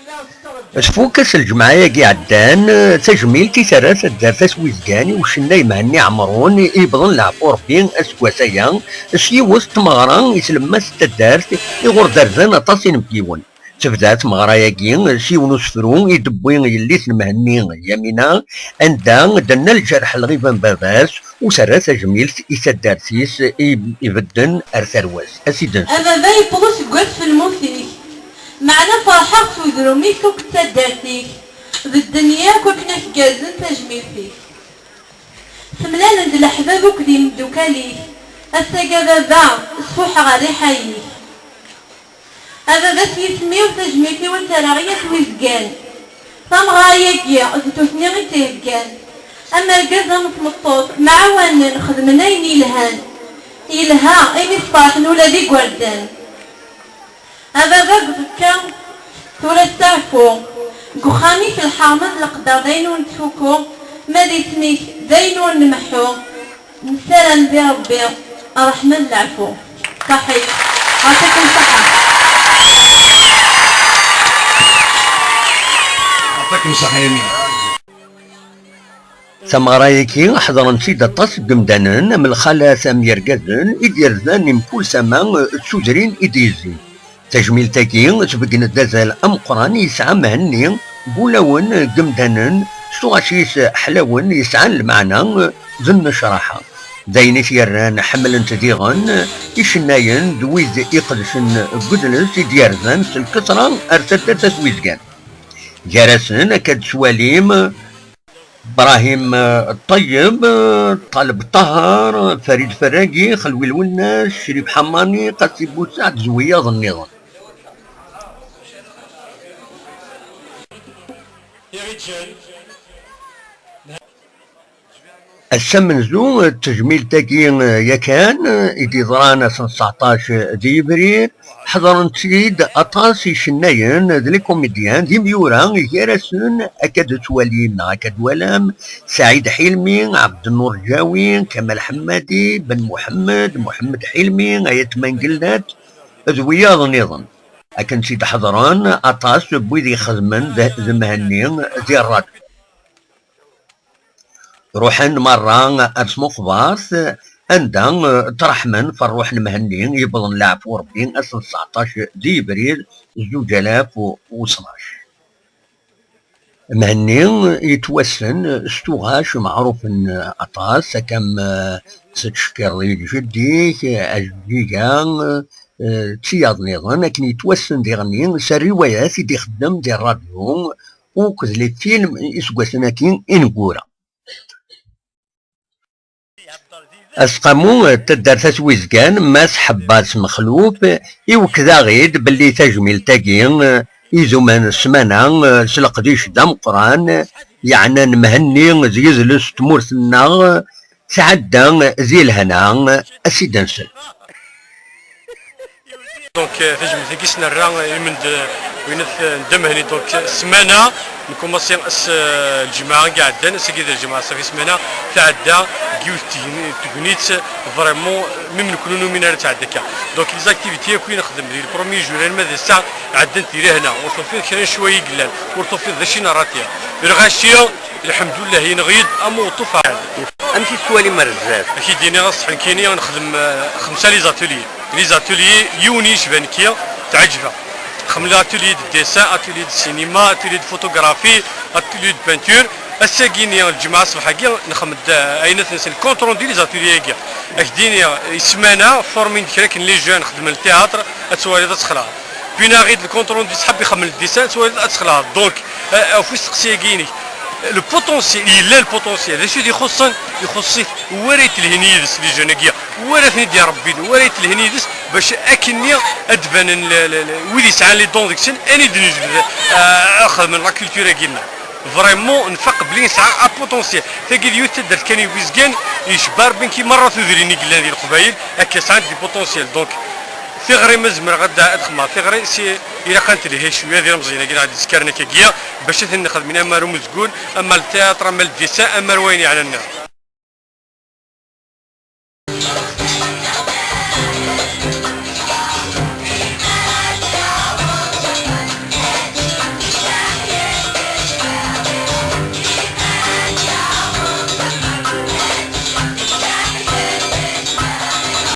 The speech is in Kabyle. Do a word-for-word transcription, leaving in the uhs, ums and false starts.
Tfuk ass n lǧemɛa-agi iɛeddan, tajmilt i terra taddart At Wizgan i ucennay Mhenni Ɛemrun i yebḍen leɛfu Rebbi aseggas-aya s yiwet n tmeɣra i tlemmast n taddart i ɣur d-rzan aṭas inebgiwen. Tebda tmeɣra-agi s yiwen usefru i d-tewwi yelli-s n Mhenni, Yamina, anda d-tenna lǧerḥ n lɣiba n baba-s u terra tajmilt i taddart-is i ibedden ar tarwa-s. A s-id-nsu. A baba, yewweḍ useggas f lmut-ik, meɛna ferḥeɣ s udrum-ik akked taddart-ik d ddenya akk akken ad k-gerrzen tajmilt-ik. Temlalem-d leḥbab akked imeddukal-ik. Ass-agi a baba, sfuḥeɣ rriḥa-ik. A baba s yisem-iw, tajmilt-iw ad tt-rreɣ i At Wizgan. Tameɣra-agi d nutni i tt-iheggan. Am argaz am tmeṭṭut mɛawanen, xedmen ayen yelhan. Yelha imi sferḥen ula d igerdan. A baba, deg uẓekka tura steɛfu. Deg uxxam-ik lḥerma d leqder d ayen ur nettfuku, ma d isem-ik d ayen ur nmeḥḥu. Nessaram di Rebbi ṛṛeḥma d leɛfu. Ṣaḥit. Ɛṭikum ṣaḥa. Ɛṭikum ṣaḥa, Yamina. Tameɣra-agi ḥeḍren-tt-id aṭas n yemdanen, am lxalat am yergazen i d-yerzan i mkul tama d tudrin i d-yezzin. Tajmilt-agi tbeggen-d azal ameqqran yesɛa Mhenni n wulawen n yemdanen s tuɣac-is ḥlawen yesɛan lmeɛna d nnecraḥa. D ayen i t-yerran ḥemmlen-t diɣen icennayen d wid iqedcen deg udles i d-yerzan s lkeṣra ar taddart At Wizgan. Gar-asen akka d-tettwalim Brahim, eh, Ṭeyyeb, eh, Ṭaleb Ṭaher, Farid Ferragi, Xelwi Lwennas, Crif Ḥamani, Qasi Busaɛd d wiyaḍ nniḍen. Ass amenzu, eh, d tejmilt-agi, eh, yakan, eh, i d-yeḍran ass n tseɛṭac di yebrir, ḥeḍren-tt-id aṭas icennayen d les comédiens d imyura, gar-asen akka d-tettwalim neɣ akka d-twalam Saɛid Ḥilmi, Ɛebdennur Ǧawi, Kamal Ḥemmadi, Ben Muḥemmed, Muḥemmed Ḥilmi, Ayat Mangellat d wiyaḍ nniḍen. Akken tt-id-ḥeḍren aṭas n wid ixedmen d, d Mhenni di ṛṛadyu. Ruḥen merra ar tmuqbert, anda, eh, ttreḥmen f ṛṛuḥ n Mhenni yewwḍen leɛfu Ṛebbi ass n tseɛṭac di yebrir zuǧ alaf u tnac. Mhenni yettwassen s tuɣac meɛrufen aṭas, akka am, eh, tettcekkireḍ-iyi-d jeddi-k, eh, ajeǧǧiga, eh, d tiyaḍ nniḍen, akken yettwassen diɣenni s rriwayat i d-ixeddem di ṛṛadyu, akked les films iseggasen-agi ineggura. Aseqqamu n taddart At Wizgan, Mass Ḥebbas Mexluf, iwekked-aɣ-id belli tajmilt-agi idumen ssmana s leqdic d ameqqran, yeɛnan Mhenni d yidles n tmurt-nneɣ, tɛedda di lehna, a s-id-nsel. Donc, euh, tajmilt-agi s nerra, euh, imen d, euh, winat, euh, n Dda Mehni. Donc, euh, ssmana, nkumaṣi ass, euh, lǧemɛa i iɛeddan, ass-agi d lǧemɛa, ṣafi ssmana tɛedda deg yiwet n tegni-, tegnit, vraiment, même nekni ur numin ara tɛedda akka. Donc, les activités akk i nexdem di le premier juillet alma d ass-a, ɛeddant di lehna, ur tufiḍ kra n ccwaya i yellan, ur tufiḍ d acu i nerra tia. Lɣaci, lḥemdullah, yenɣi-d am uṭufan. Amek i tettwalim ar zdat? Ad k-id-iniɣ, ṣṣeḥ nekkini nexdem, euh, xemsa les ateliers. Les ateliers, yiwen yecban kya, tɛeǧbeɣ. Xemla atelier de dessin, atelier de cinéma, atelier de photographie, atelier de peinture. Ass-agi-nni, lǧemɛa ṣṣbeḥ-agi, nxeddem-d, euh, ayen ad t-nsel compte rendu les ateliers-agi. Ak-d-iniɣ, i ssmana, formin-d kra akken les jeunes xedmen le théâtre, ad twaliḍ ad texleḍ. Win aɣ-id le compte rendu ṣṣḥab ixemmel dessin, ad twaliḍ ad texleḍ. Donc, euh, ɣef usteqsi-agi-inek, le potentiel, yella le potentiel, d acu i t-ixuṣṣen? Ixuṣṣ-it wara yettelhin yid-s les jeunes-agi, wara ten-id-irebbin, wara yettelhin yid-s, bac akkenni ad d-banen le, le, le, wid yesɛan les dons deg-sen, ad d-nejbed, euh, ad xedmen la culture-agi-nneɣ. Vraiment, nfaq belli nesɛa un potentiel. Tagi d yiwet taddart kan i Wizgan, yecba Rebbi nekki merra tudrin i yellan di Leqbayel, akka sɛant du potentiel. Donc, tiɣri ma zemreɣ ad, ad xedmeɣ tiɣri, si ilaq ad telhi cwiya d ilemẓiyen-agi neɣ d iskaren akkagi, bac ad ten-nexdem ama ar umezgun, ama le théâtre, ama le dessin, ama ar wayen yeɛnan nniḍen.